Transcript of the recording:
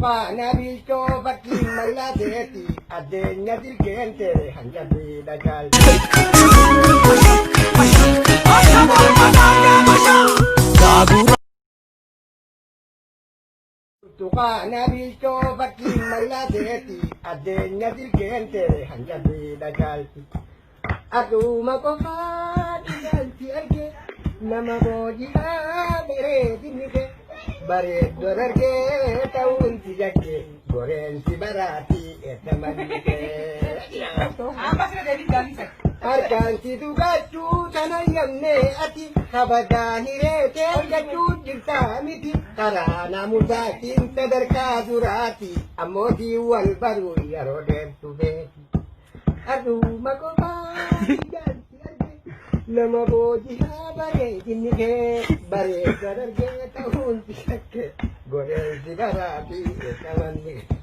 Tuqaa biilchoo fakkii mallateeti addeenya dilkeente hanjabbii dhagaalti. Tuqaa biilchoo fakkii mallateeti addeenya dilkeente hanjabbii dhagaalti. Aduma qofaa dhiyaanti arge nama booji'aa bareedinni kee bareeddoo argee ta'uun si jakke goreensi baraati edda manni kee. Harkaan si dhugachuu tana yamne ati kabajaa hireetee argachuu jirtaa miti karaa naamusaatiin sadarkaa duraati ammootii wal baruu yeroo dheertu beeki. Aduma qofaa ijaansi arge nama booji'aa bareedinni kee bareeddaan argee ta'uun si shakke godheensi baraatii edda manni kee.